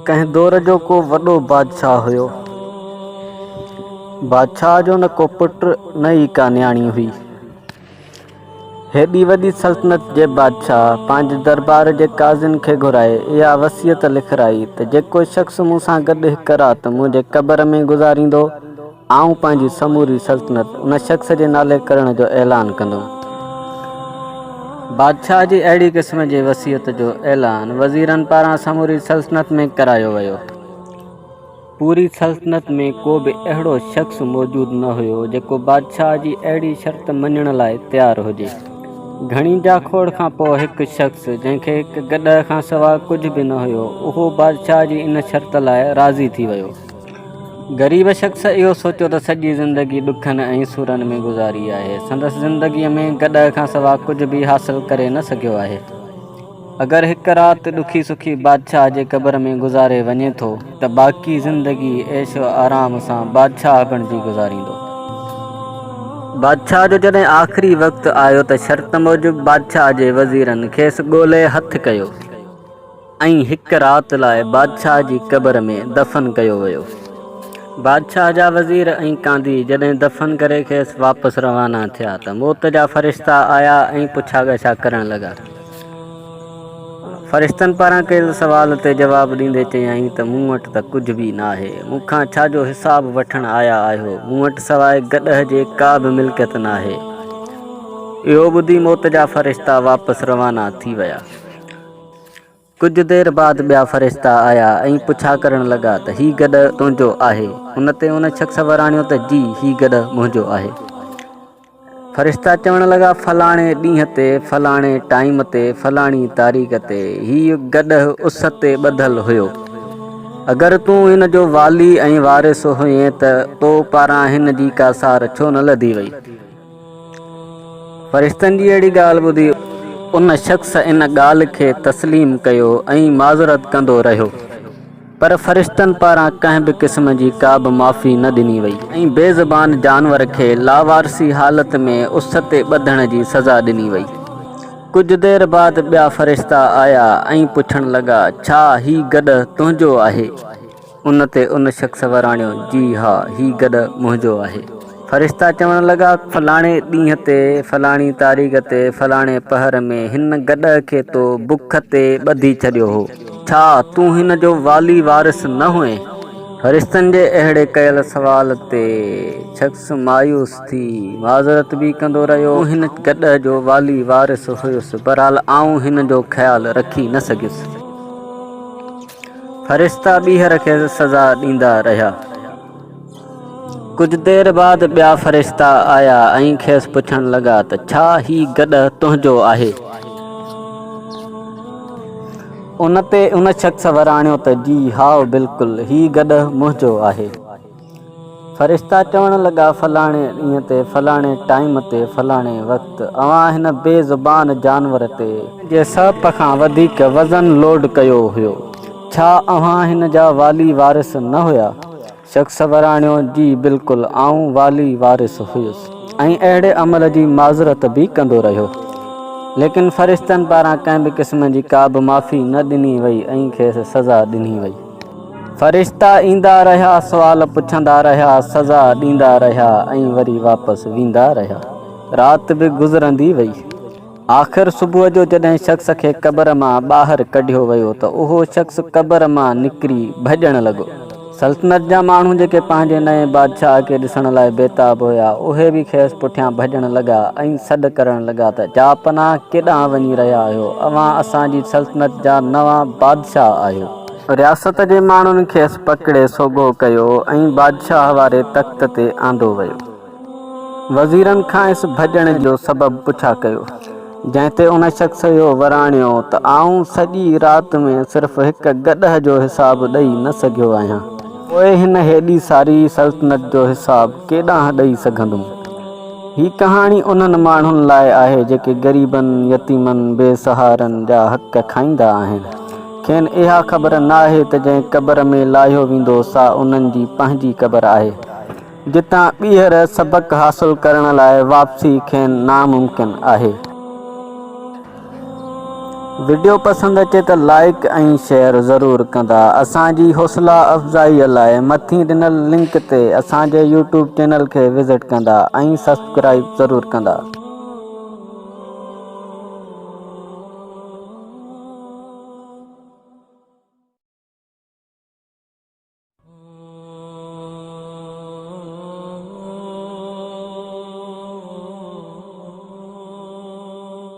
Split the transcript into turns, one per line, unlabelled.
ڪنهن دور جو ڪو وڏو بادشاهه هيو. بادشاهه جو نه ڪو پٽ نه ئي ڪا نياڻي هئي. هيڏي وڏي سلطنت جي بادشاهه پنهنجي دربار جي قاضين کي گهرائي اها وصيت لکرائي ته جيڪو شخص مون سان گڏ هڪ رات منهنجي قبر ۾ گذاريندو، آئون پنهنجي سموري سلطنت ان شخص جي نالي ڪرڻ جو اعلان ڪندم. بادشاهه جي اهڙي قسم جي وصيت جو اعلان وزيرن پاران سموري سلطنت ۾ ڪرايو ويو. پوري سلطنت ۾ ڪو به اهڙو شخص موجود نه هيو جيڪو بادشاهه جي اهڙي شرط مڃڻ لاء تيار هجي. گهڻي جاکوڙ کان پوء هڪ شخص جنهن کي هڪ گڏهه کان سواء ڪجهه به نه هيو اهو بادشاهه جي ان شرط لاء راضي ٿي ويو. غريب شخص اهو سوچيو ته سڄي زندگي ڏکن ۽ سورن ۾ گذاري آهي. سندس زندگيء ۾ گڏهه کان سوا ڪجهه به حاصل ڪري نه سگهيو آهي. اگر هڪ رات ڏکي سکي بادشاهه جي قبر ۾ گذاري وڃي ٿو ته باقي زندگي عيش و آرام سان بادشاهه بڻجي گذاريندو. بادشاهه جو جڏهن آخري وقت آيو ته شرط موجب بادشاهه جي وزيرن کيس ڳولي هٿ ڪيو. ۽ هڪ رات لاء بادشاهه جي قبر ۾ دفن ڪيو ويو. بادشاهه جا وزير ۽ ڪانڌي جڏهن دفن ڪري کيس واپس روانا ٿيا ته موت جا فرشتا آيا ۽ پڇا ڳاڇا ڪرڻ لڳا. فرشتن پاران ڪيل سوال تي جواب ڏيندي چيائين ته مون وٽ ته ڪجهه به ناهي، مون کان ڇا جو حساب وٺڻ آيا آهيو، مون وٽ سواء گڏهه جي ڪا به ملڪيت ناهي. اهو ٻڌي موت جا فرشتا واپس روانا ٿي ويا. ڪجهه دير بعد ٻيا فرشتا آيا ۽ پڇا ڪرڻ لڳا ته هي گڏهه تنهنجو آهي؟ ان تي ان شخص وراڻيو ته جي هي گڏهه منهنجو آهي. فرشتا چوڻ لڳا فلاڻي ڏينهن تي فلاڻي ٽائيم تي فلاڻي تاريخ تي هي گڏهه اس تي ٻڌل هيو. اگر تون هن جو والي ۽ وارث هئين ته تو پاران هن جي ڪا سار ڇو نه لڌي وئي؟ فرشتن جي اهڙي ڳالهه ٻڌي ان شخص ان ڳالهه کي تسليم ڪيو ۽ معذرت ڪندو رهيو پر فرشتن پاران ڪنهن به قسم جي ڪابه معافي نه ڏني وئي ۽ بي زبان جانور کي لاوارثي حالت ۾ اس تي ٻڌڻ جي سزا ڏني وئي. ڪجهه دير بعد ٻيا فرشتا آيا ۽ پڇڻ لڳا، ڇا هي گڏهه تنهنجو آهي؟ ان تي ان شخص وراڻيو، جي ها، هي گڏهه منهنجو آهي. فرشتا چوڻ لڳا، فلاڻي ڏينهن تي، فلاڻي تاريخ تي، فلاڻي پهر ۾ هن گڏهه کي تو بک تي ٻڌي ڇڏيو هو. ڇا تون هن جو والي وارث نه هئين؟ فرشتن جي اهڙي ڪيل سوال تي شخص مايوس ٿي معذرت به ڪندو رهيو، آئون هن گڏهه جو والي وارث هيس، بهرحال آئون هن جو خيال رکي نه سگهيس. فرشتا ٻيهر کيس سزا ڏيندا رهيا. ڪجهه دير بعد ٻيا فرشتا آيا ۽ کيس پڇڻ لڳا ته ڇا هي گڏهه تنهنجو آهي؟ ان تي ان شخص وراڻيو ته جي هائو بلڪل هي گڏهه منهنجو آهي. فرشتا چوڻ لڳا، فلاڻي ڏينهن تي، فلاڻي ٽائيم تي، فلاڻي وقت، اوهان هن بي زبان جانور تي، جي سهپ کان وڌيڪ وزن لوڊ ڪيو هيو، ڇا اوهان هن جا والي وارث نه هيا؟ شخص وراڻيو، جي بلڪل، آئون والي وارث هيس. ۽ اهڙي عمل جي معذرت به ڪندو رهيو. ليڪن فرشتن پاران ڪنهن به قسم جي ڪابه معافي نه ڏني وئي ۽ کيس سزا ڏني وئي. فرشتا ايندا رهيا، سوال پڇندا رهيا، سزا ڏيندا رهيا ۽ وري واپس ويندا رهيا. رات به گذرندي وئي. آخر صبح جو جڏهن شخص کي قبر مان ٻاهر ڪڍيو ويو ته اهو شخص قبر مان نڪري ڀڄڻ لڳو. سلطنت جا ماڻهو جيڪي پنهنجي نئين بادشاهه کي ڏسڻ لاء بيتاب هيا، اهي به کيس پٺيان ڀڄڻ لڳا ۽ سڏ ڪرڻ لڳا ته جاپناهه ڪيڏانهن وڃي رهيا آهيو؟ اوهان اسان جي سلطنت جا نوان بادشاهه آهيو. رياست جي ماڻهن کيس پڪڙي سوگهو ڪيو ۽ بادشاهه واري تخت تي آندو ويو. وزيرن کانئس ڀڄڻ جو سبب پڇا ڪيو، جنهن تي ان شخص اهو وراڻيو ته آئون سڄي رات ۾ صرف هڪ گڏهه جو حساب ڏئي نه سگهيو آهيان، پوء هن هيڏي ساري سلطنت جو حساب ڪيڏانهن ڏئي سگهندم؟ هي ڪهاڻي انهن ماڻهن لاء آهي جيڪي غريبن، يتيمن، بي سهارن جا حق کائيندا آهن. کين اها خبر ناهي ته جنهن قبر ۾ لاهيو ويندو سا انهن جي پنهنجي قبر آهي. جتان ٻيهر سبق حاصل ڪرڻ لاء واپسي کين ناممڪن آهي. وڊيو پسند اچي ته لائيڪ ۽ شيئر ضرور ڪندا. اسان جي حوصلا افزائي لاء مٿي ڏنل لنڪ تي اسان جي يوٽيوب چينل کي وزٽ ڪندا ۽ سبسڪرائيب ضرور ڪندا.